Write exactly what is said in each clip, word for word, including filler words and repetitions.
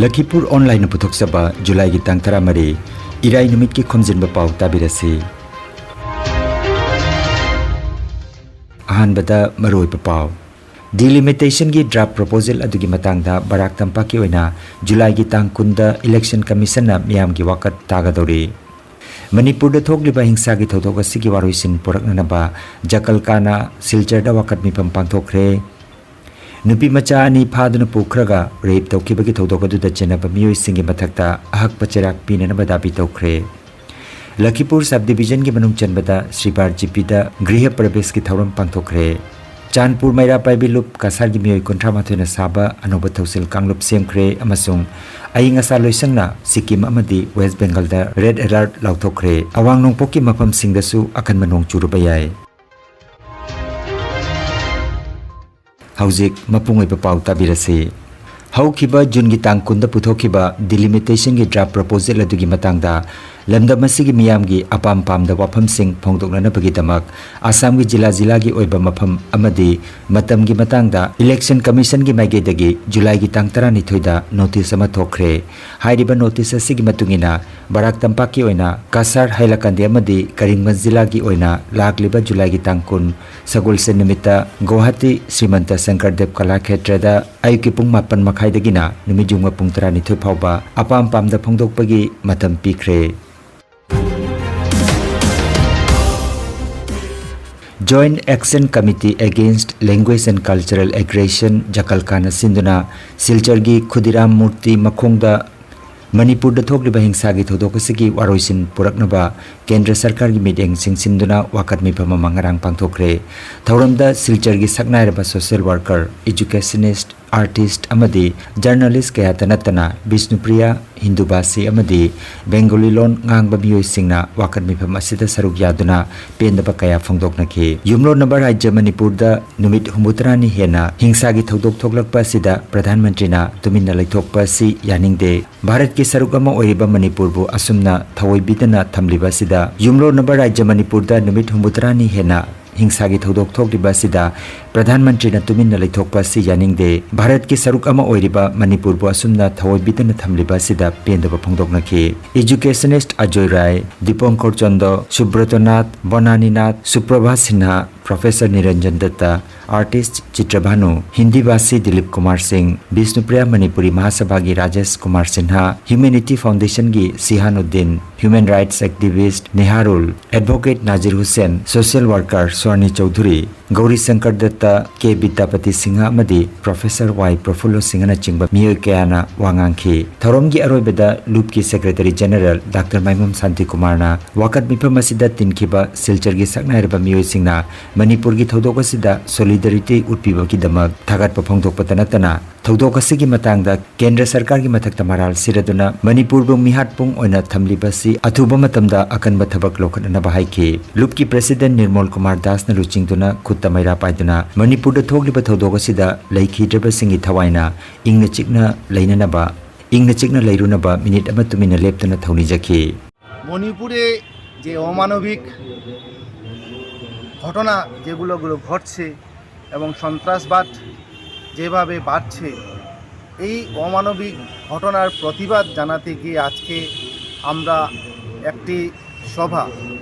ꯂꯈꯤꯄꯨꯔ ꯑꯣꯟꯂꯥꯏꯟꯅ ꯄꯨꯊꯣꯛꯆꯕ ꯖꯨꯂꯥꯏꯒꯤ ꯇꯥꯡ ꯇꯔꯥꯃꯔꯤ, ꯏꯔꯥꯏ ꯅꯨꯃꯤꯠꯀꯤ ꯈꯣꯝꯖꯤꯟꯕ ꯄꯥꯎ ꯇꯥꯕꯤꯔꯁꯤ꯫ ꯑꯍꯥꯟꯕꯗ ꯃꯔꯨꯑꯣꯏꯕ ꯄꯥꯎ꯫ ꯗꯤꯂꯤꯃꯤꯇꯦꯁꯟꯒꯤ ꯗ꯭ꯔꯥꯐ ꯄ꯭ꯔꯣꯄꯣꯖꯦꯜ ꯑꯗꯨꯒꯤ ꯃꯇꯥꯡꯗ ꯕꯔꯥꯛ ꯇꯝꯄꯥꯛꯀꯤ ꯑꯣꯏꯅ ꯖꯨꯂꯥꯏꯒꯤ ꯇꯥꯡ ꯀꯨꯟꯗ ꯏꯂꯦꯛꯁꯟ ꯀꯃꯤꯁꯟꯅ ꯃꯤꯌꯥꯝꯒꯤ ꯋꯥꯀꯠ ꯇꯥꯒꯗꯧꯔꯤ꯫ ꯃꯅꯤꯄꯨꯔꯗ ꯊꯣꯛꯂꯤꯕ ꯍꯤꯡꯁꯥꯒꯤ ꯊꯧꯗꯣꯛ ꯑꯁꯤꯒꯤ ꯋꯥꯔꯣꯏꯁꯤꯟ ꯄꯨꯔꯛꯅꯅꯕ ꯖꯀꯜꯀꯥꯅ ꯁꯤꯜꯆꯔꯗ ꯋꯥꯀꯠ ꯃꯤꯐꯝ ꯄꯥꯡꯊꯣꯛꯈ꯭ꯔꯦ꯫ ꯅꯨꯄꯤ ꯃꯆꯥ ꯑꯅꯤ ꯐꯥꯗꯨꯅ ꯄꯨꯈ꯭ꯔꯒ ꯔꯦꯞ ꯇꯧꯈꯤꯕꯒꯤ ꯊꯧꯗꯣꯛ ꯑꯗꯨꯗ ꯆꯦꯟꯅꯕ ꯃꯤꯑꯣꯏꯁꯤꯡꯒꯤ ꯃꯊꯛꯇ ꯑꯍꯛꯄ ꯆꯩꯔꯥꯛ ꯄꯤꯅꯅꯕ ꯗꯥꯕꯤ ꯇꯧꯈ꯭ꯔꯦ꯫ ꯂꯈꯤꯄꯨꯔ ꯁꯕ ꯗꯤꯕꯤꯖꯟꯒꯤ ꯃꯅꯨꯡ ꯆꯟꯕꯗ ꯁ꯭ꯔꯤꯕꯥꯔ ꯖꯤꯄꯤꯗ ꯒ꯭ꯔꯤꯍ ꯄ꯭ꯔꯕꯦꯁꯀꯤ ꯊꯧꯔꯝ ꯄꯥꯡꯊꯣꯛꯈ꯭ꯔꯦ꯫ ꯆꯥꯟꯄꯨꯔ ꯃꯩꯔꯥ ꯄꯥꯏꯕꯤ ꯂꯨꯞ ꯀꯁꯥꯔꯒꯤ ꯃꯤꯑꯣꯏ ꯀꯨꯟꯊ꯭ꯔꯥ ꯃꯥꯊꯣꯏꯅ ꯁꯥꯕ ꯑꯅꯧꯕ ꯊꯧꯁꯤꯜ ꯀꯥꯡꯂꯨꯞ ꯁꯦꯝꯈ꯭ꯔꯦ ꯑꯃꯁꯨꯡ ꯑꯏꯪ ꯑꯁꯥ ꯂꯣꯏꯁꯪꯅ ꯁꯤꯛꯀꯤꯝ ꯑꯃꯗꯤ ꯋꯦꯁ ꯕꯦꯡꯒꯜꯗ ꯔꯦꯗ ꯑꯦꯂꯔꯠ ꯂꯥꯎꯊꯣꯛꯈ꯭ꯔꯦ꯫ ꯑꯋꯥꯡ ꯅꯣꯡꯄꯣꯛꯀꯤ ꯃꯐꯝꯁꯤꯡꯗꯁꯨ ꯑꯀꯟꯕ ꯅꯣꯡ ꯆꯨꯔꯨꯕ ꯌꯥꯏ꯫ ꯍꯧꯖꯤꯛ ꯃꯄꯨꯡ ꯑꯣꯏꯕ ꯄꯥꯎ ꯇꯥꯕꯤꯔꯁꯤ꯫ ꯍꯧꯈꯤꯕ ꯖꯨꯟꯒꯤ ꯇꯥꯡ ꯀꯨꯟꯗ ꯄꯨꯊꯣꯛꯈꯤꯕ ꯗꯤꯂꯤꯃꯤꯇꯦꯁꯟꯒꯤ ꯗ꯭ꯔꯥꯐ ꯄ꯭ꯔꯣꯄꯣꯖꯦꯜ ꯑꯗꯨꯒꯤ ꯃꯇꯥꯡꯗ ꯂꯝꯗꯝ ꯑꯁꯤꯒꯤ ꯃꯤꯌꯥꯝꯒꯤ ꯑꯄꯥꯝ ꯄꯥꯝꯗ ꯋꯥꯐꯝꯁꯤꯡ ꯐꯣꯡꯗꯣꯛꯅꯅꯕꯒꯤꯗꯃꯛ ꯑꯁꯥꯝꯒꯤ ꯖꯤꯂꯥ ꯖꯤꯂꯥꯒꯤ ꯑꯣꯏꯕ ꯃꯐꯝ ꯑꯃꯗꯤ ꯃꯇꯝꯒꯤ ꯃꯇꯥꯡꯗ ꯏꯂꯦꯛꯁꯟ ꯀꯃꯤꯁꯟꯒꯤ ꯃꯥꯏꯀꯩꯗꯒꯤ ꯖꯨꯂꯥꯏꯒꯤ ꯇꯥꯡ ꯇꯔꯥꯅꯤꯊꯣꯏꯗ ꯅꯣꯇꯤꯁ ꯑꯃ ꯊꯣꯛꯈ꯭ꯔꯦ꯫ ꯍꯥꯏꯔꯤꯕ ꯅꯣꯇꯤꯁ ꯑꯁꯤꯒꯤ ꯃꯇꯨꯡ ꯏꯟꯅ ꯕꯔꯥꯛ ꯇꯝꯄꯥꯛꯀꯤ ꯑꯣꯏꯅ ꯀꯁꯥꯔ, ꯍꯥꯏꯂꯀꯟꯗꯤ ꯑꯃꯗꯤ ꯀꯔꯤꯡꯒꯟꯖ ꯖꯤꯂꯥꯒꯤ ꯑꯣꯏꯅ ꯂꯥꯛꯂꯤꯕ ꯖꯨꯂꯥꯏꯒꯤ ꯇꯥꯡ ꯀꯨꯟ ꯁꯒꯣꯜꯁꯦꯟ ꯅꯨꯃꯤꯠꯇ ꯒꯨꯋꯥꯍꯥꯇꯤ ꯁ꯭ꯔꯤꯃꯟꯇ ꯁꯪꯀꯔꯗꯦꯕ ꯀꯂꯥ ꯈꯦꯇ꯭ꯔꯗ ꯑꯌꯨꯛꯀꯤ ꯄꯨꯡ ꯃꯥꯄꯟ ꯃꯈꯥꯏꯗꯒꯤꯅ ꯅꯨꯃꯤꯠꯌꯨꯡꯕ ꯄꯨꯡ ꯇꯔꯥꯅꯤꯊꯣꯏ ꯐꯥꯎꯕ ꯑꯄꯥꯝ ꯄꯥꯝꯗ ꯐꯣꯡꯗꯣꯛꯄꯒꯤ ꯃꯇꯝ ꯄꯤꯈ꯭ꯔꯦ꯫ Joint Action Committee Against Language and Cultural Aggression, ꯖꯀꯜꯀꯥꯅ ꯁꯤꯟꯗꯨꯅ ꯁꯤꯜꯆꯔꯒꯤ ꯈꯨꯗꯤꯔꯥꯝ ꯃꯨꯔꯇꯤ ꯃꯈꯣꯡꯗ ꯃꯅꯤꯄꯨꯔꯗ ꯊꯣꯛꯂꯤꯕ ꯍꯤꯡꯁꯥꯒꯤ ꯊꯧꯗꯣꯛ ꯑꯁꯤꯒꯤ ꯋꯥꯔꯣꯏꯁꯤꯟ ꯄꯨꯔꯛꯅꯕ ꯀꯦꯟꯗ꯭ꯔ ꯁꯔꯀꯥꯔꯒꯤ ꯃꯤꯠꯌꯦꯡ ꯆꯤꯡꯁꯤꯟꯗꯨꯅ ꯋꯥꯀꯠ ꯃꯤꯐꯝ ꯑꯃ ꯉꯔꯥꯡ ꯄꯥꯡꯊꯣꯛꯈ꯭ꯔꯦ꯫ ꯊꯧꯔꯝꯗ ꯁꯤꯜꯆꯔꯒꯤ ꯁꯛꯅꯥꯏꯔꯕ social worker, educationist, artist ꯑꯃꯗꯤ journalist ꯀꯌꯥꯇ ꯅꯠꯇꯅ ꯕꯤꯁꯅꯨꯄ꯭ꯔꯤꯌꯥ, ꯍꯤꯟꯗꯨꯕꯥꯁꯤ ꯑꯃꯗꯤ ꯕꯦꯡꯒꯣꯂꯤ ꯂꯣꯟ ꯉꯥꯡꯕ ꯃꯤꯑꯣꯏꯁꯤꯡꯅ ꯋꯥꯀꯠ ꯃꯤꯐꯝ ꯑꯁꯤꯗ ꯁꯔꯨꯛ ꯌꯥꯗꯨꯅ ꯄꯦꯟꯗꯕ ꯀꯌꯥ ꯐꯣꯡꯗꯣꯛꯅꯈꯤ꯫ ꯌꯨꯝꯂꯣꯟꯅꯕ ꯔꯥꯖ꯭ꯌ ꯃꯅꯤꯄꯨꯔꯗ ꯅꯨꯃꯤꯠ ꯍꯨꯝꯐꯨꯇꯔꯥꯅꯤ ꯍꯦꯟꯅ ꯍꯤꯡꯁꯥꯒꯤ ꯊꯧꯗꯣꯛ ꯊꯣꯛꯂꯛꯄ ꯑꯁꯤꯗ ꯄ꯭ꯔꯙꯥꯟ ꯃꯟꯇ꯭ꯔꯤꯅ ꯇꯨꯃꯤꯟꯅ ꯂꯩꯊꯣꯛꯄ ꯑꯁꯤ ꯌꯥꯅꯤꯡꯗꯦ꯫ ꯚꯥꯔꯠꯀꯤ ꯁꯔꯨꯛ ꯑꯃ ꯑꯣꯏꯔꯤꯕ ꯃꯅꯤꯄꯨꯔꯕꯨ ꯑꯁꯨꯝꯅ ꯊꯑꯣꯏꯕꯤꯗꯅ ꯊꯝꯂꯤꯕ ꯑꯁꯤꯗ ꯌꯨꯝꯂꯣꯟꯅꯕ ꯔꯥꯖ꯭ꯌ ꯃꯅꯤꯄꯨꯔꯗ ꯅꯨꯃꯤꯠ ꯍꯨꯝꯐꯨꯇꯔꯥꯅꯤ ꯍꯦꯟꯅ ꯍꯤꯡꯁꯥꯒꯤ ꯊꯧꯗꯣꯛ ꯊꯣꯛꯂꯤꯕ ꯑꯁꯤꯗ ꯄ꯭ꯔꯙꯥꯟ ꯃꯟꯇ꯭ꯔꯤꯅ ꯇꯨꯃꯤꯟꯅ ꯂꯩꯊꯣꯛꯄ ꯑꯁꯤ ꯌꯥꯅꯤꯡꯗꯦ꯫ ꯚꯥꯔꯠꯀꯤ ꯁꯔꯨꯛ ꯑꯃ ꯑꯣꯏꯔꯤꯕ ꯃꯅꯤꯄꯨꯔꯕꯨ ꯑꯁꯨꯝꯅ ꯊꯑꯣꯏꯕꯤꯗꯅ ꯊꯝꯂꯤꯕ ꯑꯁꯤꯗ ꯄꯦꯟꯗꯕ ꯐꯣꯡꯗꯣꯛꯅꯈꯤ꯫ Educationist ꯑꯖꯣꯏ ꯔꯥꯏ, ꯗꯤꯄꯣꯡꯀꯔ ꯆꯟꯗ, ꯁꯨꯕ꯭ꯔꯇꯣꯅꯥꯊ, ꯕꯣꯅꯥꯅꯤꯅꯥꯊ, ꯁꯨꯄ꯭ꯔꯚꯥ ꯁꯤꯟꯍꯥ, Professor ꯅꯤꯔꯟꯖꯟ ꯗꯠꯇ, artist ꯆꯤꯇ꯭ꯔꯚꯥꯅꯨ, ꯍꯤꯟꯗꯤꯚꯥꯁꯤ ꯗꯤꯂꯤꯞ ꯀꯨꯃꯥꯔ ꯁꯤꯡ, ꯕꯤꯁꯅꯨꯄ꯭ꯔꯤꯌꯥ Manipuri ꯃꯍꯥꯁꯚꯥꯒꯤ Rajesh Kumar Sinha, Humanity Foundationꯒꯤ ꯁꯤꯍꯥꯅꯨꯗꯤꯟ, human rights activist ꯅꯦꯍꯥꯔꯨꯜ, advocate ꯅꯥꯖꯤꯔ Hussain, social worker ꯁꯣꯔꯅꯤ Chaudhuri, Gauri Shankar ꯗꯠꯇ, ꯀꯦ ꯕꯤꯗ꯭ꯌꯥꯄꯇꯤ ꯁꯤꯡꯍ ꯑꯃꯗꯤ Professor ꯋꯥꯏ ꯄ꯭ꯔꯐꯨꯜꯂꯣ ꯁꯤꯡꯍꯅꯆꯤꯡꯕ ꯃꯤꯑꯣꯏ ꯀꯌꯥꯅ ꯋꯥ ꯉꯥꯡꯈꯤ꯫ ꯊꯧꯔꯝꯒꯤ ꯑꯔꯣꯏꯕꯗ ꯂꯨꯞꯀꯤ Secretary General ꯗꯥꯛꯇꯔ ꯃꯥꯏꯃꯝ ꯁꯥꯟꯇꯤꯀꯨꯃꯥꯔꯅ ꯋꯥꯀꯠ ꯃꯤꯐꯝ ꯑꯁꯤꯗ ꯇꯤꯟꯈꯤꯕ ꯁꯤꯜꯆꯔꯒꯤ ꯁꯛꯅꯥꯏꯔꯕ ꯃꯤꯑꯣꯏꯁꯤꯡꯅ ꯃꯅꯤꯄꯨꯔꯒꯤ ꯊꯧꯗꯣꯛ ꯑꯁꯤꯗ solidarity ꯎꯠꯄꯤꯕꯒꯤꯗꯃꯛ ꯊꯥꯒꯠꯄ ꯐꯣꯡꯗꯣꯛꯄꯇ ꯅꯠꯇꯅ ꯊꯧꯗꯣꯛ ꯑꯁꯤꯒꯤ ꯃꯇꯥꯡꯗ ꯀꯦꯟꯗ꯭ꯔ ꯁꯔꯀꯥꯔꯒꯤ ꯃꯊꯛꯇ ꯃꯔꯥꯜ ꯁꯤꯔꯗꯨꯅ ꯃꯅꯤꯄꯨꯔꯕꯨ ꯃꯤꯍꯥꯠ ꯄꯨꯡ ꯑꯣꯏꯅ ꯊꯝꯂꯤꯕ ꯑꯁꯤ ꯑꯊꯨꯕ ꯃꯇꯝꯗ ꯑꯀꯟꯕ ꯊꯕꯛ ꯂꯧꯈꯠꯅꯅꯕ ꯍꯥꯏꯈꯤ꯫ ꯂꯨꯞꯀꯤ President ꯅꯤꯔꯃꯣꯜ ꯀꯨꯃꯥꯔ ꯗꯥꯁꯅ ꯂꯨꯆꯤꯡꯗꯨꯅ ꯈꯨꯠꯇ ꯃꯩꯔꯥ ꯄꯥꯏꯗꯨꯅ ꯃꯅꯤꯄꯨꯔꯗ ꯊꯣꯛꯂꯤꯕ ꯊꯧꯗꯣꯛ ꯑꯁꯤꯗ ꯂꯩꯈꯤꯗ꯭ꯔꯕꯁꯤꯡꯒꯤ ꯊꯋꯥꯏꯅ ꯏꯪꯅ ꯆꯤꯛꯅ ꯂꯩꯅꯅꯕ, ꯏꯪꯅ ꯆꯤꯛꯅ ꯂꯩꯔꯨꯅꯕ ꯃꯤꯅꯤꯠ ꯑꯃ ꯇꯨꯃꯤꯟꯅ ꯂꯦꯞꯇꯅ ꯊꯧꯅꯤꯖꯈꯤ꯫ মণিপুরে যে অমানবিক ঘটনা যেগুলোগুলো ঘটছে এবং সন্ত্রাসবাদ যেভাবে বাড়ছে, এই অমানবিক ঘটনার প্রতিবাদ জানাতে গিয়ে আজকে আমরা একটি সভা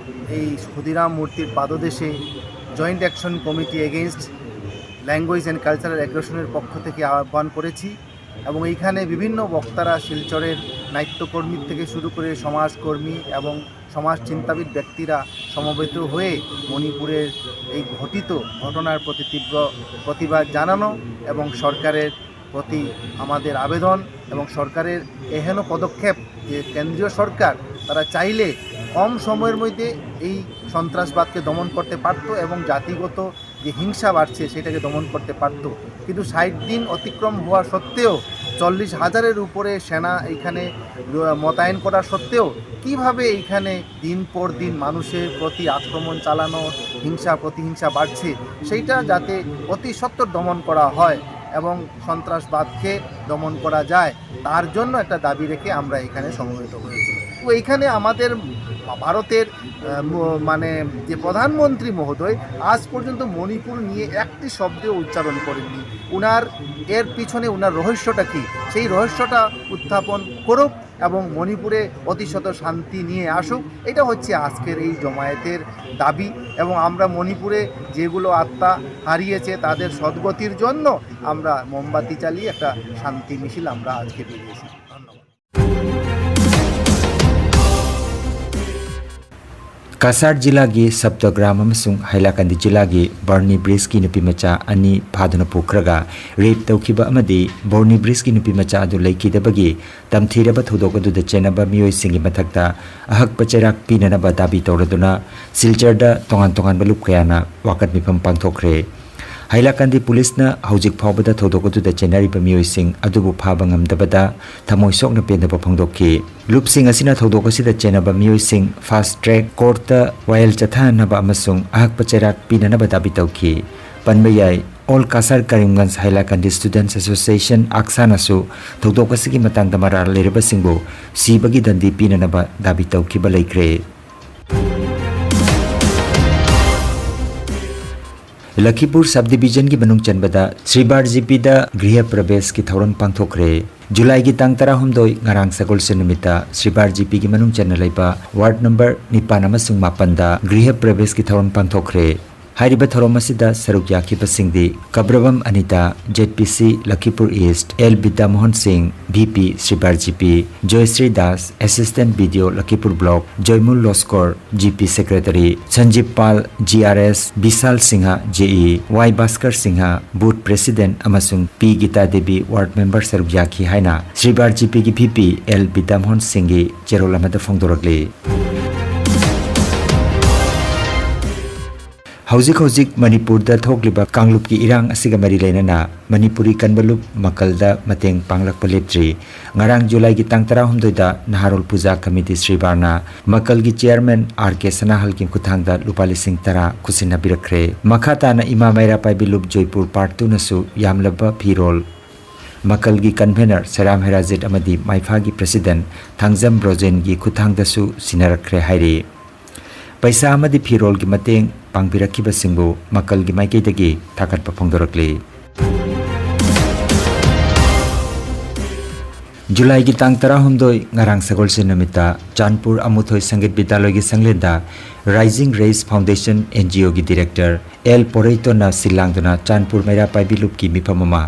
এই ক্ষুদিরাম মূর্তির পাদদেশে Joint Action Committee Against Language and Cultural Aggressionএর পক্ষ থেকে আহ্বান করেছি এবং এইখানে বিভিন্ন বক্তারা শিলচরের নাট্যকর্মী থেকে শুরু করে সমাজকর্মী এবং সমাজ চিন্তাবিদ ব্যক্তিরা সমবেত হয়ে মণিপুরের এই ঘটিত ঘটনার প্রতি তীব্র প্রতিবাদ জানানো এবং সরকারের প্রতি আমাদের আবেদন এবং সরকারের এহেন পদক্ষেপ যে কেন্দ্রীয় সরকার তারা চাইলে কম সময়ের মধ্যে এই সন্ত্রাসবাদকে দমন করতে পারত এবং জাতিগত যে হিংসা বাড়ছে সেটাকে দমন করতে পারত। কিন্তু ষাট দিন অতিক্রম হওয়া সত্ত্বেও, চল্লিশ হাজারের উপরে সেনা এখানে মোতায়েন করা সত্ত্বেও কিভাবে এইখানে দিন পর দিন মানুষের প্রতি আক্রমণ চালানো, হিংসা প্রতিহিংসা বাড়ছে, সেইটা যাতে অতি সত্বর দমন করা হয় এবং সন্ত্রাসবাদকে দমন করা যায়, তার জন্য একটা দাবি রেখে আমরা এখানে সমবেত হয়েছি। তো এইখানে আমাদের ভারতের আহ, ম-, মানে যে প্রধানমন্ত্রী মহোদয় আজ পর্যন্ত মণিপুর নিয়ে একটি শব্দও উচ্চারণ করেননি। উনার এর পিছনে উনার রহস্যটা কি, সেই রহস্যটা উত্থাপন করুক এবং মণিপুরে অতিশত শান্তি নিয়ে আসুক। এটা হচ্ছে আজকের এই জমায়েতের দাবি। এবং আমরা মণিপুরে যেগুলো আত্মা হারিয়েছে তাদের সদ্গতির জন্য আমরা মোমবাতি চালিয়ে একটা শান্তি মিছিল আমরা আজকে বেরিয়েছি। ধন্যবাদ। ꯀꯁꯥꯔ ꯖꯤꯂꯥꯒꯤ ꯁꯞꯇꯒ꯭ꯔꯥꯝ ꯑꯃꯁꯨꯡ ꯍꯥꯏꯂꯥꯀꯟꯗꯤ ꯖꯤꯂꯥꯒꯤ ꯕꯔꯅꯤ ꯕ꯭ꯔꯤꯖꯀꯤ ꯅꯨꯄꯤꯃꯆꯥ ꯑꯅꯤ ꯐꯥꯗꯨꯅ ꯄꯨꯈ꯭ꯔꯒ ꯔꯦꯞ ꯇꯧꯈꯤꯕ ꯑꯃꯗꯤ ꯕꯔꯅꯤ ꯕ꯭ꯔꯤꯖꯀꯤ ꯅꯨꯄꯤꯃꯆꯥ ꯑꯗꯨ ꯂꯩꯈꯤꯗꯕꯒꯤ ꯇꯝꯊꯤꯔꯕ ꯊꯧꯗꯣꯛ ꯑꯗꯨꯗ ꯆꯦꯟꯅꯕ ꯃꯤꯑꯣꯏꯁꯤꯡꯒꯤ ꯃꯊꯛꯇ ꯑꯍꯛꯄ ꯆꯩꯔꯥꯛ ꯄꯤꯅꯅꯕ ꯗꯥꯕꯤ ꯇꯧꯔꯗꯨꯅ ꯁꯤꯜꯆꯔꯗ ꯇꯣꯉꯥꯟ ꯇꯣꯉꯥꯟꯕ ꯂꯨꯞ ꯀꯌꯥꯅ ꯋꯥꯀꯠ ꯃꯤꯐꯝ ꯄꯥꯡꯊꯣꯛꯈ꯭ꯔꯦ꯫ ꯍꯥꯏꯂꯥꯀꯟꯗꯤ ꯄꯨꯂꯤꯁꯅ ꯍꯧꯖꯤꯛ ꯐꯥꯎꯕꯗ ꯊꯧꯗꯣꯛ ꯑꯗꯨꯗ ꯆꯦꯟꯅꯔꯤꯕ ꯃꯤꯑꯣꯏꯁꯤꯡ ꯑꯗꯨꯕꯨ ꯐꯥꯕ ꯉꯝꯗꯕꯗ ꯊꯃꯣꯏ ꯁꯣꯛꯅ ꯄꯦꯟꯗꯕ ꯐꯣꯡꯗꯣꯛꯈꯤ꯫ ꯂꯨꯞꯁꯤꯡ ꯑꯁꯤꯅ ꯊꯧꯗꯣꯛ ꯑꯁꯤꯗ ꯆꯦꯟꯅꯕ ꯃꯤꯑꯣꯏꯁꯤꯡ ꯐꯥꯁ ꯇ꯭ꯔꯦꯛ ꯀꯣꯔꯠꯇ ꯋꯥꯌꯦꯜ ꯆꯠꯊꯍꯟꯅꯕ ꯑꯃꯁꯨꯡ ꯑꯍꯛꯄ ꯆꯩꯔꯥꯛ ꯄꯤꯅꯅꯕ ꯗꯥꯕꯤ ꯇꯧꯈꯤ꯫ ꯄꯟꯕ ꯌꯥꯏ, ꯑꯣꯜ ꯀꯁꯥꯔ ꯀꯔꯤꯝꯒꯟꯖ ꯍꯥꯏꯂꯥꯀꯟꯗꯤ ꯁ꯭ꯇꯨꯗꯦꯟꯠꯁ ꯑꯦꯁꯣꯁꯤꯌꯦꯁꯟ, ꯑꯛꯁꯥꯅꯁꯨ ꯊꯧꯗꯣꯛ ꯑꯁꯤꯒꯤ ꯃꯇꯥꯡꯗ ꯃꯔꯥꯜ ꯂꯩꯔꯕꯁꯤꯡꯕꯨ ꯁꯤꯕꯒꯤ ꯗꯟꯗꯤ ꯄꯤꯅꯅꯕ ꯗꯥꯕꯤ ꯇꯧꯈꯤꯕ ꯂꯩꯈ꯭ꯔꯦ꯫ ꯂꯈꯤꯄꯨꯔ ꯁꯕ ꯗꯤꯕꯤꯖꯟꯒꯤ ꯃꯅꯨꯡ ꯆꯟꯕꯗ ꯁ꯭ꯔꯤꯕꯥꯔ ꯖꯤꯄꯤꯗ ꯒ꯭ꯔꯤꯍ ꯄ꯭ꯔꯕꯦꯁꯀꯤ ꯊꯧꯔꯝ ꯄꯥꯡꯊꯣꯛꯈ꯭ꯔꯦ꯫ ꯖꯨꯂꯥꯏꯒꯤ ꯇꯥꯡ ꯇꯔꯥꯍꯨꯝꯗꯣꯏ, ꯉꯔꯥꯡ ꯁꯒꯣꯜꯁꯦꯟ ꯅꯨꯃꯤꯠꯇ ꯁ꯭ꯔꯤꯕꯥꯔ ꯖꯤꯄꯤꯒꯤ ꯃꯅꯨꯡ ꯆꯟꯅ ꯂꯩꯕ ꯋꯥꯔꯗ ꯅꯝꯕꯔ ꯅꯤꯄꯥꯟ ꯑꯃꯁꯨꯡ ꯃꯥꯄꯟꯗ ꯒ꯭ꯔꯤꯍ ꯄ꯭ꯔꯕꯦꯁꯀꯤ ꯊꯧꯔꯝ ꯄꯥꯡꯊꯣꯛꯈ꯭ꯔꯦ꯫ ꯍꯥꯏꯔꯤꯕ ꯊꯧꯔꯝ ꯑꯁꯤꯗ ꯁꯔꯨꯛ ꯌꯥꯈꯤꯕꯁꯤꯡꯗꯤ ꯀꯕ꯭ꯔꯕꯝ ꯑꯅꯤꯇꯥ, ꯖꯦꯠ ꯄꯤ ꯁꯤ ꯂꯈꯤꯄꯨꯔ east, L Bidyamohon Singh, V P Sribar G P, Joysri Das, assistant B D O Lakhipur block, Joymul Laskar, G P secretary, Sanjib Pal, G R S, Bishal Singha, J E, Y Bhaskar Singha, booth president, ꯑꯃꯁꯨꯡ P Gita Debi, ward member ꯁꯔꯨꯛ ꯌꯥꯈꯤ ꯍꯥꯏꯅ ꯁ꯭ꯔꯤꯕꯥꯔ ꯖꯤꯄꯤꯒꯤ ꯚꯤ ꯄꯤ ꯑꯦꯜ ꯕꯤꯗ꯭ꯌꯥꯃꯣꯍꯟ ꯁꯤꯡꯒꯤ ꯆꯦꯔꯣꯜ ꯑꯃꯗ ꯐꯣꯡꯗꯣꯔꯛꯂꯤ꯫ ꯍꯧꯖꯤꯛ ꯍꯧꯖꯤꯛ ꯃꯅꯤꯄꯨꯔꯗ ꯊꯣꯛꯂꯤꯕ ꯀꯥꯡꯂꯨꯞꯀꯤ ꯏꯔꯥꯡ ꯑꯁꯤꯒ ꯃꯔꯤ ꯂꯩꯅꯅ ꯃꯅꯤꯄꯨꯔꯤ ꯀꯟꯕ ꯂꯨꯞ ꯃꯀꯜꯗ ꯃꯇꯦꯡ ꯄꯥꯡꯂꯛꯄ ꯂꯦꯞꯇ꯭ꯔꯤ꯫ ꯉꯔꯥꯡ ꯖꯨꯂꯥꯏꯒꯤ ꯇꯥꯡ ꯇꯔꯥꯍꯨꯝꯗꯣꯏꯗ ꯅꯍꯥꯔꯣꯜ ꯄꯨꯖꯥ ꯀꯃꯤꯇꯤ ꯁ꯭ꯔꯤꯕꯥꯔꯅ ꯃꯀꯜꯒꯤ ꯆꯤꯌꯔꯃꯦꯟ ꯑꯥꯔ ꯀꯦ ꯁꯅꯥꯍꯜꯒꯤ ꯈꯨꯠꯊꯥꯡꯗ ꯂꯨꯄꯥ ꯂꯤꯁꯤꯡ ꯇꯔꯥ ꯈꯨꯠꯁꯤꯟꯅꯕꯤꯔꯛꯈ꯭ꯔꯦ꯫ ꯃꯈꯥ ꯇꯥꯅ ꯏꯃꯥ ꯃꯩꯔꯥ ꯄꯥꯏꯕꯤ ꯂꯨꯞ ꯖꯣꯏꯄꯨꯔ ꯄꯥꯔꯠ ꯇꯨꯅꯁꯨ ꯌꯥꯝꯂꯕ ꯐꯤꯔꯣꯜ, ꯃꯀꯜꯒꯤ ꯀꯟꯚꯦꯅꯔ ꯁꯦꯔꯥꯝ ꯍꯦꯔꯥꯖꯤꯠ ꯑꯃꯗꯤ ꯃꯥꯏꯐꯥꯒꯤ ꯄ꯭ꯔꯦꯁꯤꯗꯦꯟꯠ ꯊꯥꯡꯖꯝ ꯕ꯭ꯔꯣꯖꯦꯟꯒꯤ ꯈꯨꯠꯊꯥꯡꯗꯁꯨ ꯁꯤꯟꯅꯔꯛꯈ꯭ꯔꯦ ꯍꯥꯏꯔꯤ꯫ ꯄꯩꯁꯥ ꯑꯃꯗꯤ ꯐꯤꯔꯣꯜꯒꯤ ꯃꯇꯦꯡ ꯄꯥꯡꯕꯤꯔꯛꯈꯤꯕꯁꯤꯡꯕꯨ ꯃꯀꯜꯒꯤ ꯃꯥꯏꯀꯩꯗꯒꯤ ꯊꯥꯒꯠꯄ ꯐꯣꯡꯗꯣꯔꯛꯂꯤ꯫ ꯖꯨꯂꯥꯏꯒꯤ ꯇꯥꯡ ꯇꯔꯥꯍꯨꯝꯗꯣꯏ, ꯉꯔꯥꯡ ꯁꯒꯣꯜꯁꯦꯟ ꯅꯨꯃꯤꯠꯇ ꯆꯥꯟꯄꯨꯔ ꯑꯃꯨꯊꯣꯏ ꯁꯪꯒꯤꯠ ꯕꯤꯗ꯭ꯌꯥꯂꯣꯏꯒꯤ ꯁꯪꯂꯦꯟꯗ Rising Rays Foundation, NGOꯒꯤ director L ꯄꯣꯔꯩꯇꯣꯟꯅ ꯁꯤꯜ ꯂꯥꯡꯗꯨꯅ ꯆꯥꯟꯄꯨꯔ ꯃꯩꯔꯥ ꯄꯥꯏꯕꯤ ꯂꯨꯞꯀꯤ ꯃꯤꯐꯝ ꯑꯃ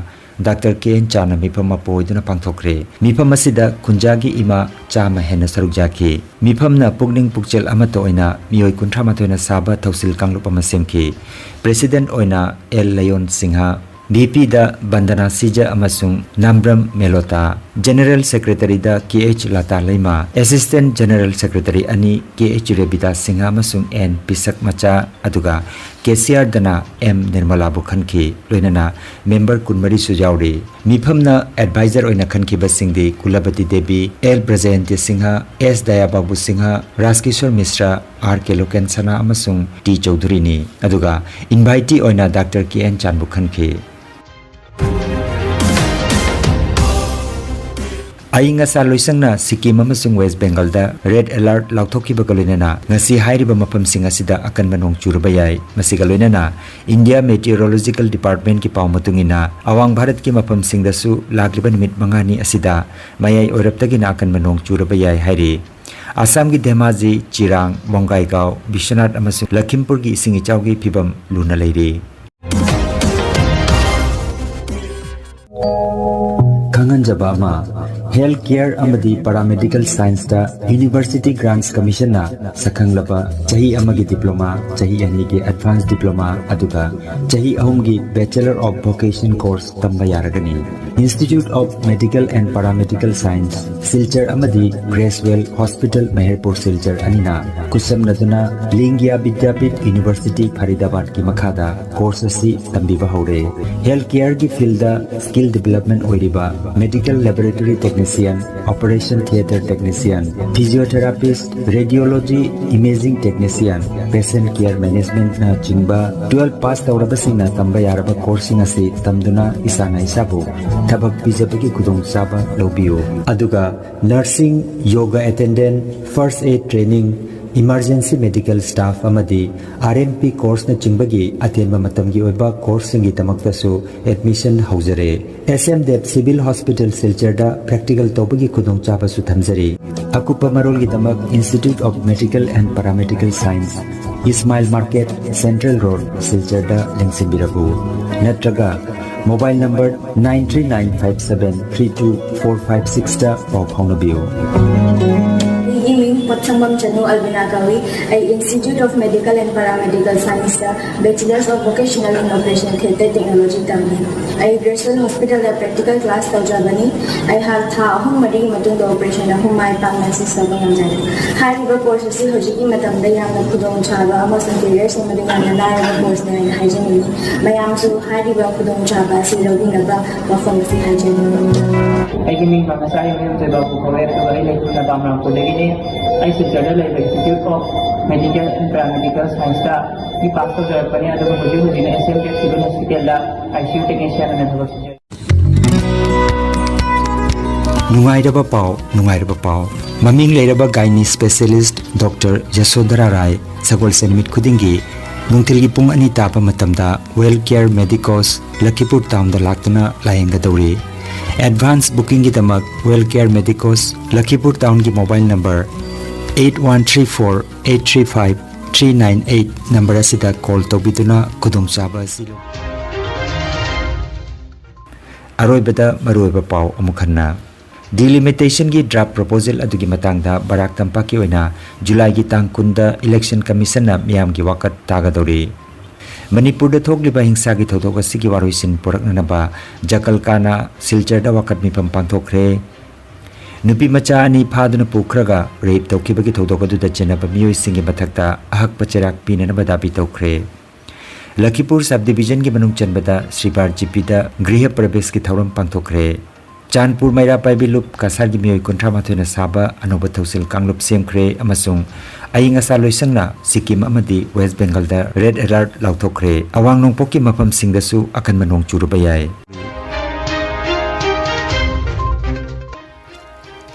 ꯗꯥꯛꯇꯔ ꯀꯦ ꯑꯦꯟ ꯆꯥꯟꯅ ꯃꯤꯐꯝ ꯃꯄꯨ ꯑꯣꯏꯗꯨꯅ ꯄꯥꯡꯊꯣꯛꯈ꯭ꯔꯦ꯫ ꯃꯤꯐꯝ ꯑꯁꯤꯗ ꯈꯨꯟꯖꯥꯒꯤ ꯏꯃꯥ ꯆꯥꯝꯃ ꯍꯦꯟꯅ ꯁꯔꯨꯛ ꯌꯥꯈꯤ꯫ ꯃꯤꯐꯝꯅ ꯄꯨꯛꯅꯤꯡ ꯄꯨꯛꯆꯦꯜ ꯑꯃꯠꯇ ꯑꯣꯏꯅ ꯃꯤꯑꯣꯏ ꯀꯨꯟꯊ꯭ꯔꯥ ꯃꯥꯊꯣꯏꯅ ꯁꯥꯕ ꯊꯧꯁꯤꯜ ꯀꯥꯡꯂꯨꯞ ꯑꯃ ꯁꯦꯝꯈꯤ꯫ President ꯑꯣꯏꯅ L ꯂꯌꯣꯟ ꯁꯤꯡꯍ, VPꯗ ꯕꯟꯗꯅꯥ ꯁꯤꯖ ꯑꯃꯁꯨꯡ ꯅꯥꯝꯕ꯭ꯔꯝ ꯃꯦꯂꯣꯇꯥ, General Secretaryꯗ K H ꯂꯇꯥ ꯂꯩꯃ, Assistant General Secretary ꯑꯅꯤ K H ꯔꯦꯕꯤꯗꯥ ꯁꯤꯡꯍ ꯑꯃꯁꯨꯡ N ꯄꯤꯁꯛ ꯃꯆꯥ, ꯑꯗꯨꯒ cashierdꯅ M ꯅꯤꯔꯃꯂꯥꯕꯨ ꯈꯟꯈꯤ꯫ ꯂꯣꯏꯅꯅ member ꯀꯨꯟꯃꯔꯤꯁꯨ ꯌꯥꯎꯔꯤ꯫ ꯃꯤꯐꯝꯅ advisor ꯑꯣꯏꯅ ꯈꯟꯈꯤꯕꯁꯤꯡꯗꯤ Kulabati Debi, L Brajayanti Singha, S Dayababu Singha, Rajkishor Mishra, R K Loken Sana ꯑꯃꯁꯨꯡ T ꯆꯧꯙꯨꯔꯤꯅꯤ꯫ ꯑꯗꯨꯒ invitee ꯑꯣꯏꯅ ꯗꯥꯛꯇꯔ ꯀꯦ ꯑꯦꯟ ꯆꯥꯟꯕꯨ ꯈꯟꯈꯤ꯫ ꯑꯏꯪ ꯑꯁꯥ ꯂꯣꯏꯁꯪꯅ ꯁꯤꯛꯀꯤꯝ ꯑꯃꯁꯨꯡ ꯋꯦꯁ ꯕꯦꯡꯒꯜꯗ red alert ꯂꯥꯎꯊꯣꯛꯈꯤꯕꯒ ꯂꯣꯏꯅꯅ ꯉꯁꯤ ꯍꯥꯏꯔꯤꯕ ꯃꯐꯝꯁꯤꯡ ꯑꯁꯤꯗ ꯑꯀꯟꯕ ꯅꯣꯡ ꯆꯨꯔꯕ ꯌꯥꯏ꯫ ꯃꯁꯤꯒ ꯂꯣꯏꯅꯅ India Meteorological Departmentꯀꯤ ꯄꯥꯎ ꯃꯇꯨꯡ ꯏꯟꯅ, ꯑꯋꯥꯡ ꯚꯥꯔꯠꯀꯤ ꯃꯐꯝꯁꯤꯡꯗꯁꯨ ꯂꯥꯛꯂꯤꯕ ꯅꯨꯃꯤꯠ ꯃꯉꯥꯅꯤ ꯑꯁꯤꯗ ꯃꯌꯥꯏ ꯑꯣꯏꯔꯞꯇꯒꯤꯅ ꯑꯀꯟꯕ ꯅꯣꯡ ꯆꯨꯔꯕ ꯌꯥꯏ ꯍꯥꯏꯔꯤ꯫ ꯑꯁꯥꯝꯒꯤ ꯙꯦꯃꯥꯖꯤ, ꯆꯤꯔꯥꯡ, ꯕꯣꯡꯒꯥꯏꯒꯥꯎ, ꯕꯤꯁ꯭ꯋꯅꯥꯊ ꯑꯃꯁꯨꯡ ꯂꯈꯤꯝꯄꯨꯔꯒꯤ ꯏꯁꯤꯡ ꯏꯆꯥꯎꯒꯤ ꯐꯤꯕꯝ ꯂꯨꯅ ꯂꯩꯔꯤ꯫ ꯈꯪꯍꯟꯖꯕ ꯑꯃ, health care ꯑꯃꯗꯤ paramedical scienceꯇ University Grants Commissionꯅ ꯁꯛꯈꯪꯂꯕ ꯆꯍꯤ ꯑꯃꯒꯤ diploma, ꯆꯍꯤ ꯑꯅꯤꯒꯤ advanced diploma, ꯑꯗꯨꯒ ꯆꯍꯤ ꯑꯍꯨꯝꯒꯤ Bachelor of Vocation course ꯇꯝꯕ ꯌꯥꯔꯒꯅꯤ꯫ Institute of Medical and Paramedical Science, Silchar ꯑꯃꯗꯤ Gracewell Hospital, ꯃꯍꯦꯔꯄꯨꯔ ꯁꯤꯜꯆꯔ ꯑꯅꯤꯅ ꯈꯨꯠꯁꯝꯅꯗꯨꯅ ꯂꯤꯡꯒꯤꯌꯥ ꯕꯤꯗ꯭ꯌꯥꯄꯤꯊ University, ꯐꯔꯤꯗꯥꯕꯥꯗꯀꯤ ꯃꯈꯥꯗ course ꯑꯁꯤ ꯇꯝꯕꯤꯕ ꯍꯧꯔꯦ꯫ Health careꯒꯤ fieldꯗ skill development ꯑꯣꯏꯔꯤꯕ medical laboratory technician, operation theatre technician, physiotherapist, radiology, imaging technician, patient care managementꯅ ꯆꯤꯡꯕ twelve pass ꯇꯧꯔꯕꯁꯤꯡꯅ ꯇꯝꯕ ꯌꯥꯔꯕ courseꯁꯤꯡ ꯑꯁꯤ ꯇꯝꯗꯨꯅ ꯏꯁꯥꯅ ꯏꯁꯥꯕꯨ ꯊꯕꯛ ꯄꯤꯖꯕꯒꯤ ꯈꯨꯗꯣꯡꯆꯥꯕ ꯂꯧꯕꯤꯌꯨ꯫ ꯑꯗꯨꯒ nursing, yoga attendant, first aid training, Emergency medical staff ꯑꯃꯗꯤ R M P courseꯅꯆꯤꯡꯕꯒꯤ ꯑꯇꯦꯟꯕ ꯃꯇꯝꯒꯤ ꯑꯣꯏꯕ courseꯁꯤꯡꯒꯤꯗꯃꯛꯇꯁꯨ admission ꯍꯧꯖꯔꯦ꯫ S M Dev Civil Hospital ꯁꯤꯜꯆꯔꯗ practical ꯇꯧꯕꯒꯤ ꯈꯨꯗꯣꯡꯆꯥꯕꯁꯨ ꯊꯝꯖꯔꯤ꯫ ꯑꯀꯨꯞꯄ ꯃꯔꯣꯜꯒꯤꯗꯃꯛ Institute of Medical and Paramedical Science, Ismail Market, Central Road, ꯁꯤꯜꯆꯔꯗ ꯂꯦꯡꯁꯤꯟꯕꯤꯔꯛꯎ꯫ ꯅꯠꯇ꯭ꯔꯒ mobile number nine three nine five seven three two four five sixꯇ ꯄꯥꯎ ꯐꯥꯎꯅꯕꯤꯌꯨ꯫ ꯑꯩꯒꯤ ꯃꯤꯡ ꯄꯣꯠꯁꯪꯕꯝ ꯆꯅꯨ ꯑꯜꯕꯤꯅꯥ ꯀꯧꯏ꯫ ꯑꯩ Institute of Medical and Paramedical Scienceꯇ Bachelors of Vocational in Operation Theatre Technology ꯇꯝꯃꯤ꯫ ꯑꯩ Graceland Hospitalꯗ practical class ꯇꯧꯖꯕꯅꯤ꯫ ꯑꯩꯍꯥꯛ ꯊꯥ ꯑꯍꯨꯝ ꯃꯔꯤꯒꯤ ꯃꯇꯨꯡꯗ operation ꯑꯍꯨꯝ ꯃꯥꯏ ꯄꯥꯛꯅ assist ꯇꯧꯕ ꯉꯝꯖꯔꯦ꯫ ꯍꯥꯏꯔꯤꯕ course ꯑꯁꯤ ꯍꯧꯖꯤꯛꯀꯤ ꯃꯇꯝꯗ ꯌꯥꯝꯅ ꯈꯨꯗꯣꯡꯆꯥꯕ ꯑꯃꯁꯨꯡ career ꯁꯦꯝꯕꯗ ꯌꯥꯝꯅ ꯂꯥꯏꯔꯕ courseꯅꯤ ꯍꯥꯏꯅ ꯍꯥꯏꯖꯅꯤꯡꯏ꯫ ꯃꯌꯥꯝꯁꯨ ꯍꯥꯏꯔꯤꯕ ꯈꯨꯗꯣꯡꯆꯥꯕ ꯑꯁꯤ ꯂꯧꯕꯤꯅꯕ ꯋꯥꯐꯝ ꯑꯁꯤ ꯍꯥꯏꯖꯔꯤ꯫ ꯑꯩꯒꯤ ꯃꯤꯡ ꯃꯃꯁꯥ ꯌꯨꯝꯊꯣꯏꯕ ꯀꯧꯋꯦ, ꯑꯗꯨꯒ ꯑꯩ ꯂꯩꯐꯝꯅ ꯕꯥꯝꯔꯥꯝꯄꯨꯔꯗꯒꯤꯅꯤ꯫ ꯑꯩ ꯁꯤꯜꯆꯔꯗ ꯂꯩꯕ Institute of Medical and Paramedical Scienceꯇ B.Pharm ꯇꯧꯖꯔꯛꯄꯅꯤ, ꯑꯗꯨꯒ ꯍꯧꯖꯤꯛ ꯍꯧꯖꯤꯛꯅ S M Dev Civil Hospitalꯗ I C U technician ꯑꯣꯏꯅ ꯊꯕꯛ ꯁꯨꯖꯔꯤ꯫ ꯅꯨꯡꯉꯥꯏꯔꯕ ꯄꯥꯎ, ꯅꯨꯡꯉꯥꯏꯔꯕ ꯄꯥꯎ꯫ ꯃꯃꯤꯡ ꯂꯩꯔꯕ gynae specialist Doctor ꯌꯁꯣꯙꯔꯥ ꯔꯥꯏ ꯁꯒꯣꯜꯁꯦꯟ ꯅꯨꯃꯤꯠ ꯈꯨꯗꯤꯡꯒꯤ ꯅꯨꯡꯊꯤꯜꯒꯤ ꯄꯨꯡ ꯑꯅꯤ ꯇꯥꯕ ꯃꯇꯝꯗ Well Care Medicos ꯂꯈꯤꯄꯨꯔ townꯗ ꯂꯥꯛꯇꯨꯅ ꯂꯥꯌꯦꯡꯒꯗꯧꯔꯤ꯫ Advance bookingꯒꯤꯗꯃꯛ Well Care Medicos ꯂꯈꯤꯄꯨꯔ townꯒꯤ mobile number eight one three four eight three five three nine eight number ꯑꯁꯤꯗ call ꯇꯧꯕꯤꯗꯨꯅ ꯈꯨꯗꯣꯡꯆꯥꯕ ꯑꯁꯤ ꯂꯧ꯫ ꯑꯔꯣꯏꯕꯗ ꯃꯔꯨꯑꯣꯏꯕ ꯄꯥꯎ ꯑꯃꯨꯛ ꯍꯟꯅ꯫ Delimitationꯒꯤ draft proposal ꯑꯗꯨꯒꯤ ꯃꯇꯥꯡꯗ ꯕꯔꯥꯛ ꯇꯝꯄꯥꯛꯀꯤ ꯑꯣꯏꯅ ꯖꯨꯂꯥꯏꯒꯤ ꯇꯥꯡ ꯀꯨꯟꯗ Election Commissionꯅ ꯃꯤꯌꯥꯝꯒꯤ ꯋꯥꯀꯠ ꯇꯥꯒꯗꯧꯔꯤ꯫ ꯃꯅꯤꯄꯨꯔꯗ ꯊꯣꯛꯂꯤꯕ ꯍꯤꯡꯁꯥꯒꯤ ꯊꯧꯗꯣꯛ ꯑꯁꯤꯒꯤ ꯋꯥꯔꯣꯏꯁꯤꯟ ꯄꯨꯔꯛꯅꯅꯕ ꯖꯀꯜꯀꯥꯅ ꯁꯤꯜꯆꯔꯗ ꯋꯥꯀꯠ ꯃꯤꯐꯝ ꯄꯥꯡꯊꯣꯛꯈ꯭ꯔꯦ꯫ ꯅꯨꯄꯤ ꯃꯆꯥ ꯑꯅꯤ ꯐꯥꯗꯨꯅ ꯄꯨꯈ꯭ꯔꯒ rape ꯇꯧꯈꯤꯕꯒꯤ ꯊꯧꯗꯣꯛ ꯑꯗꯨꯗ ꯆꯦꯟꯅꯕ ꯃꯤꯑꯣꯏꯁꯤꯡꯒꯤ ꯃꯊꯛꯇ ꯑꯍꯛꯄ ꯆꯩꯔꯥꯛ ꯄꯤꯅꯅꯕ ꯗꯥꯕꯤ ꯇꯧꯈ꯭ꯔꯦ꯫ ꯂꯈꯤꯄꯨꯔ sub divisionꯒꯤ ꯃꯅꯨꯡ ꯆꯟꯕꯗ ꯁ꯭ꯔꯤꯕꯥꯔ ꯖꯤꯄꯤꯗ ꯒ꯭ꯔꯤꯍ ꯄ꯭ꯔꯕꯦꯁꯀꯤ ꯊꯧꯔꯝ ꯄꯥꯡꯊꯣꯛꯈ꯭ꯔꯦ꯫ ꯆꯥꯟꯄꯨꯔ ꯃꯩꯔꯥ ꯄꯥꯏꯕꯤ ꯂꯨꯞ ꯀꯁꯥꯔꯒꯤ ꯃꯤꯑꯣꯏ ꯀꯨꯟꯊ꯭ꯔꯥ ꯃꯥꯊꯣꯏꯅ ꯁꯥꯕ ꯑꯅꯧꯕ ꯊꯧꯁꯤꯜ ꯀꯥꯡꯂꯨꯞ ꯁꯦꯝꯈ꯭ꯔꯦ ꯑꯃꯁꯨꯡ ꯑꯏꯪ ꯑꯁꯥ ꯂꯣꯏꯁꯪꯅ ꯁꯤꯛꯀꯤꯝ ꯑꯃꯗꯤ ꯋꯦꯁ ꯕꯦꯡꯒꯜꯗ red alert ꯂꯥꯎꯊꯣꯛꯈ꯭ꯔꯦ꯫ ꯑꯋꯥꯡ ꯅꯣꯡꯄꯣꯛꯀꯤ ꯃꯐꯝꯁꯤꯡꯗꯁꯨ ꯑꯀꯟꯕ ꯅꯣꯡ ꯆꯨꯔꯨꯕ ꯌꯥꯏ꯫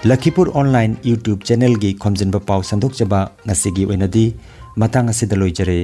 ꯂꯈꯤꯄꯨꯔ ꯑꯣꯟꯂꯥꯏꯟ YouTube ꯆꯦꯅꯦꯜꯒꯤ ꯈꯣꯝꯖꯤꯟꯕ ꯄꯥꯎ ꯁꯟꯗꯣꯛꯆꯕ ꯉꯁꯤꯒꯤ ꯑꯣꯏꯅꯗꯤ ꯃꯇꯥꯡ ꯑꯁꯤꯗ ꯂꯣꯏꯖꯔꯦ꯫